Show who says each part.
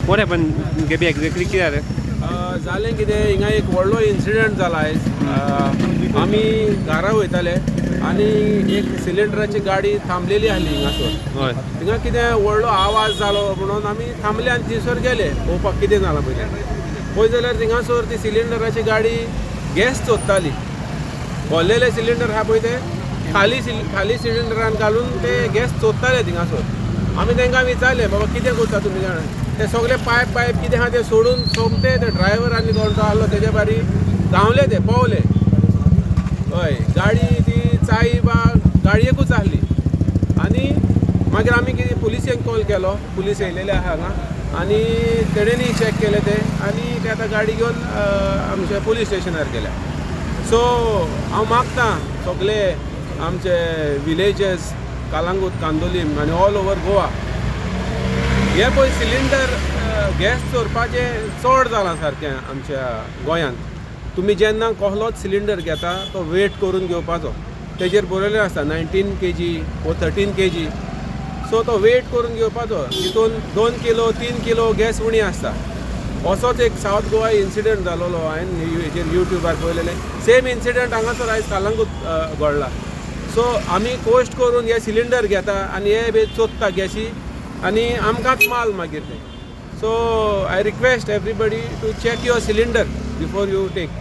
Speaker 1: What happened, Gaby, exactly कितें जालें?
Speaker 2: जालें कितें, हिंगा एक व्हडलो इन्सिडंट जाला आयज. आमी घरा वयताले आनी एक सिलिंडराची गाडी थांबलेली आहली हिंगासर. हिंगा कितें व्हडलो आवाज जालो म्हणून आमी थांबले आनी थंयसर गेले पळोवपाक कितें जालां पळय. पळय जाल्यार थिंगासर ती सिलिंडराची गाडी गॅस चोरताली. भरलेले सिलिंडर आहा पळय, ते खाली खाली सिलिंडरान घालून ते गॅस चोरताले थिंगासर. आमी तांकां विचारलें, बाबा कितें करता तुमी जाणा, ते सगळे पायप पायप कितें आहा ते सोडून सोमते ते ड्रायव्हर आनी कोण तो आहलो तेजे बारी धांवले, ते पावले. हय, गाडी ती चाई बा गाडयेकूच आहली. आनी मागीर आमी कितें, पुलिसेक कॉल केलो. पुलीस येयलेले आहा हांगा आनी तेणेनी चॅक केले ते आनी ते आतां गाडी घेवन आमच्या पुलीस स्टेशनार गेल्या. सो हांव मागता सगले आमचे विलेजस, कालांगूट, कांदोलीम आनी ऑल ओवर गोवा, हे पळय सिलिंडर गॅस चोरपाचें चड जालां सारकें आमच्या गोंयांत. तुमी जेन्ना कसलोच सिलिंडर घेता तो वेट करून घेवपाचो. तेजेर बरयलें आसता 19 kg वो 13 kg. सो तो वेट करून घेवपाचो. तितून 2 किलो, 3 किलो गॅस उणी आसता. असोच एक सावथ गोवा इन्सिडंट जालोलो हांवें हेजेर युट्यूबार पळयलेलें. सेम इन्सिडंट हांगासर आयज कालांगूट घडला. सो आमी कश्ट करून हे सिलिंडर घेता आनी हे बी चोरता गॅसी आनी आमकांच माल मागीर ते. So I request everybody to check your cylinder before you take.